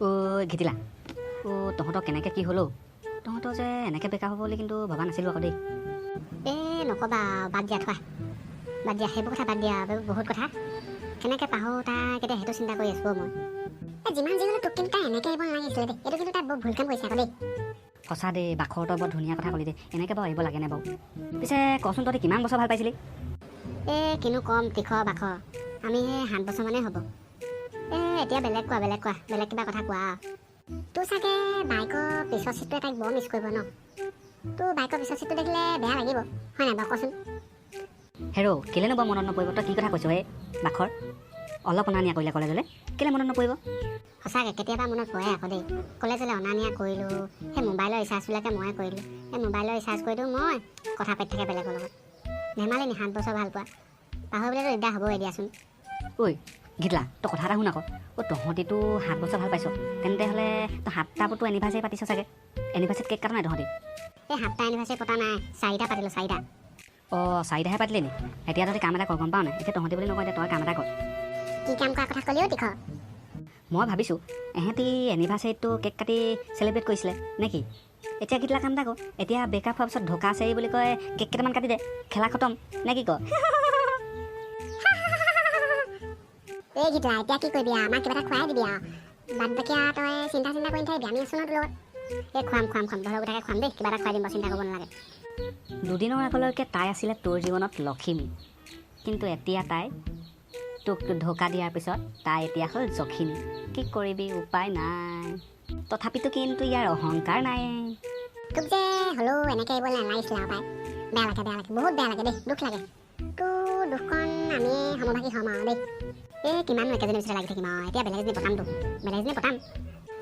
ঐ ঘিটিলা, অ' তহঁতৰ কেনেকৈ কি হ'ল অ'? তহঁতৰ যে এনেকৈ ব্ৰেকআপ হ'ব বুলি কিন্তু ভবা নাছিলোঁ আকৌ দেই। এই নক'বা, বাদ দিয়া, থোৱা, বাদ দিয়া, সেইবোৰ কথা বাদ দিয়া। এইবোৰ বহুত কথা। কেনেকৈ পাহৰোঁ তাক এতিয়া, সেইটো চিন্তা কৰি আছোঁ মই। এই যিমান যি হ'লেও তোক কিন্তু তাই এনেকৈ এৰিব নালাগিছিলে দেই। এইটো কিন্তু তাই বৰ ভুল কাম কৰিছে আকৌ দেই। সঁচা দেই বাখৰ, তই বৰ ধুনীয়া কথা ক'লি দেই। এনেকৈ বাৰু এৰিব লাগেনে বাৰু? পিছে কচোন, তহঁতি কিমান বছৰ ভাল পাইছিলি? এই কিনো কম তীখ বাখৰ, আমি সেই 7 বছৰমানেই হ'ব। এই এতিয়া বেলেগ কোৱা, বেলেগ কোৱা, বেলেগ কিবা কথা কোৱা। তোৰ চাগে বাইকৰ পিছৰ চিটটোৱে তাইক বৰ মিছ কৰিব ন? তোৰ বাইকৰ পিছৰ চিটটো দেখিলে বেয়া লাগিব, হয় নাই বাৰু কচোন? হেৰ', কেলেনো বাৰু মনত নপৰিব? তই কি কথা কৈছ? এই বাখৰ, অলপ অনা নিয়া কৰিলে কলেজলৈ, কেলে মনত নপৰিব? সঁচাকৈ কেতিয়াবা মনত পৰে আকৌ দেই। কলেজলৈ অনা নিয়া কৰিলোঁ, সেই মোবাইলৰ ৰিচাৰ্জবিলাকে ময়ে কৰিলোঁ। সেই মোবাইলৰ ৰিচাৰ্জ কৰি দিওঁ মই, কথা পাতি থাকে বেলেগৰ লগত। ধেমালি নি 7 বছৰ ভাল পোৱা? পাহৰিবলৈতো দিগদাৰ হ'বই দিয়াচোন। ঐ ঘিটলা, তই কথা এটা শুন আকৌ। অ' তহঁতিতো 7 বছৰ ভাল পাইছ, তেন্তে হ'লে তই সাতটাতো এনিভাৰ্চাৰী পাতিছ চাগে। এনিভাৰ্চাৰীত কেক কাটা নাই তহঁতি? এই সাতটা এনিভাৰ্চাৰী পতা নাই, চাৰিটা পাতিলোঁ, চাৰিটা। অঁ, চাৰিটাহে পাতিলি নি? এতিয়া তহঁতি কাম এটা কৰ, গম পাৱ নাই? এতিয়া তহঁতি বুলি নকওঁ, এতিয়া তই কাম এটা কৰ। কি কাম কৰাৰ কথা ক'লিও তীখ? মই ভাবিছোঁ এহেঁতি এনিভাৰ্চাৰীতটো কেক কাটি চেলিব্ৰেট কৰিছিলে নে কি? এতিয়া ঘিটলা, কাম এটা কৰ। এতিয়া ব্ৰেকআপ হোৱাৰ পিছত ঢোকা চেৰি বুলি কয়, কেক কেইটামান কাটি দে, খেলা খতম, নে কি ক? এই ঘিটলা, এতিয়া কি কৰিবি আৰু? আমাক কিবা এটা খুৱাই দিবি আৰু। বাদ বাকী আৰু তই চিন্তা চিন্তা কৰি নাথাকিবি, আমি আছোঁ ন তোৰ লগত। এই খুৱাম, খুৱাম, খুৱাম, তহঁতৰ গোটাকে খুৱাম দেই, কিবা এটা খুৱাই দিম বাৰু, চিন্তা কৰিব নালাগে। দুদিনৰ আগলৈকে তাই আছিলে তোৰ জীৱনত লখিমী, কিন্তু এতিয়া তাই তোক ঢোকা দিয়াৰ পিছত তাই এতিয়া হ'ল যখিনী। কি কৰিবি, উপায় নাই। তথাপিতো কিন্তু ইয়াৰ অহংকাৰ নাই। তোক যে হ'লেও এনেকৈ এৰিব নালাগিছিলে আৰু পাই। বেয়া লাগে, বেয়া লাগে, বহুত বেয়া লাগে দেই, দুখ লাগে। তোৰ দুখখন আমি সমভাগী হ'ম আৰু দেই। এই কিমাননো একেজনী পিছতে লাগি থাকিম আৰু? এতিয়া বেলেগ এজনী পতামতো, বেলেগ এজনী পতাম।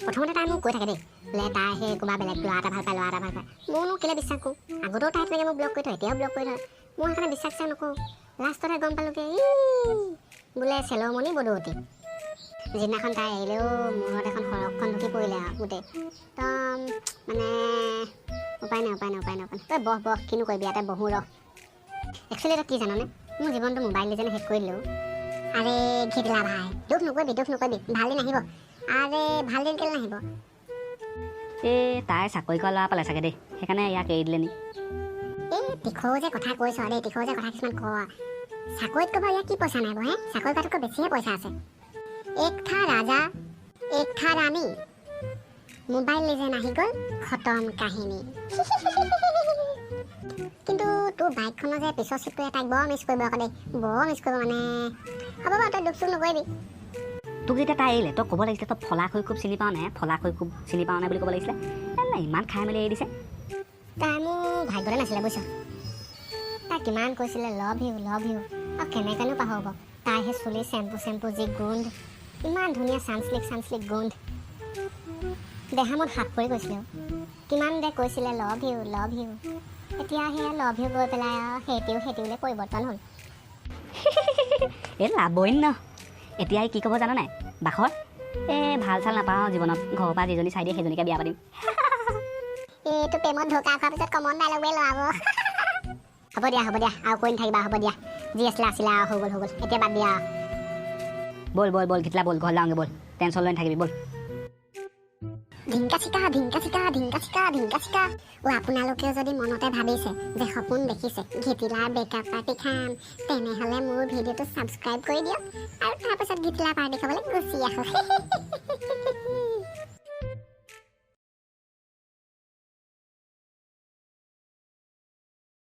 প্ৰথমতে তাই মোক কৈ থাকে দেই, বোলে তাই সেই ক'ৰবা বেলেগ ল'ৰা এটা ভাল পায়, ল'ৰা এটা ভাল পায়। মইনো কেলৈ বিশ্বাস কৰোঁ? আগতেও তাই তেনেকৈ মোক ব্লক কৰি থয়, এতিয়াও ব্লক কৰি থয়। মই সেইকাৰণে বিশ্বাস চিশ্বাস নকৰোঁ। লাষ্টতহে গম পালোঁগৈ, ই বোলে চেলমণি বদৌতি। যিদিনাখন তাই এৰিলেও, মূৰত এখন সৰগখন ঢুকি পৰিলে আৰু গোটেই একদম মানে উপায় নাই, উপায় নাই, উপায় নাই, উপায় নাই। তই বহ, বহ, কিনো কৰিবি ইয়াতে, বহো ৰহ। একচুৱেলি তই কি জাননে, মোৰ জীৱনটো মোবাইল লিজেনে শেষ কৰি দিলেও। আৰে ঘিটলা ভাই, দুখ নকৰিবি, দুখ নকৰিবি, ভাল দিন আহিব। আৰে ভাল দিন কেলৈ নাহিব? এই তাই চাকৰি কৰা ল'ৰা পালে চাগে দেই, সেইকাৰণে ইয়াক এৰি দিলে নি? এই তীখও যে কথা কৈছ দেই, তীখও যে কথা কিছুমান ক। চাকৰিত ক'ব ইয়াত কি পইচা নাই হে? চাকৰি কৰাতকৈ বেছিহে পইচা আছে। एक था राजा, एक था रानी, মোবাইল লিজেণ্ড আহি গ'ল, খতম কাহিনী। কিন্তু তোৰ বাইকখনৰ যে পিছৰ চিটটোৱে তাইক বৰ মিছ কৰিব আকৌ দেই, বৰ মিছ কৰিব মানে। হ'ব বাৰু, তই দুখ চুখ নকৰিবি। তোক যেতিয়া তাই এৰিলে, তই ক'ব লাগিছিলে, তই ফলাখৰি খুব চিনি পাৱ নাই, ফলাখৰি খুব চিনি পাৱ নাই বুলি ক'ব লাগিছিলে। এই ইমান খাই মেলি এৰি দিছে। তাই মোৰ ভাগ্যতে নাছিলে, বুজিছ? তাই কিমান কৈছিলে, "লভ you, love you." আৰু কেনেকৈনো পাহৰিব? তাই সেই চুলি চেম্পু চেম্পু যি গোন্ধ, ইমান ধুনীয়া চানচিল্ক চানচিল্ক গোন্ধ, দেহা মত হাত পৰি গৈছিলে। কিমান দে কৈছিলে, "লভ you, love you." এতিয়া সেই লভ you গৈ পেলাই আৰু সেইটিও সেইটিওলৈ পৰিৱৰ্তন হ'ল। এই লাবণ্য এতিয়া কি ক'ব জান নাই বাখৰ? এই ভাল চাল নাপাওঁ জীৱনত, ঘৰৰ পৰা যিজনী চাই দিয়ে সেইজনীকে বিয়া পাতিম। এইটো প্ৰেমত ঢোকা খোৱাৰ পিছত কমন ডাইলগে লৰাব। হ'ব দিয়া, হ'ব দিয়া, আৰু কৈ নাথাকিবা। হ'ব দিয়া, যি আছিলে আছিলে আৰু, হৈ গ'ল, হৈ গ'ল, এতিয়া বাদ দিয়া। ব'ল, ব'ল, ব'ল ঘিটলা, ব'ল, ঘৰলৈ যাওঁগৈ ব'ল। টেনশ্যন লৈ নাথাকিবি, ব'ল। ঢিংকা চিকা ঢিংকা চিকা ঢিংকা চিকা ঢিংকা চিকা। অ' আপোনালোকেও যদি মনতে ভাবিছে যে সপোন দেখিছে ঘিটিলাৰ ব্ৰেকআপ পাৰ্টি খাম, তেনেহ'লে মোৰ ভিডিঅ'টো ছাবস্ক্ৰাইব কৰি দিয়ক আৰু তাৰপাছত ঘিটিলা পাৰ্টি খাবলৈ গুচি আহোঁ।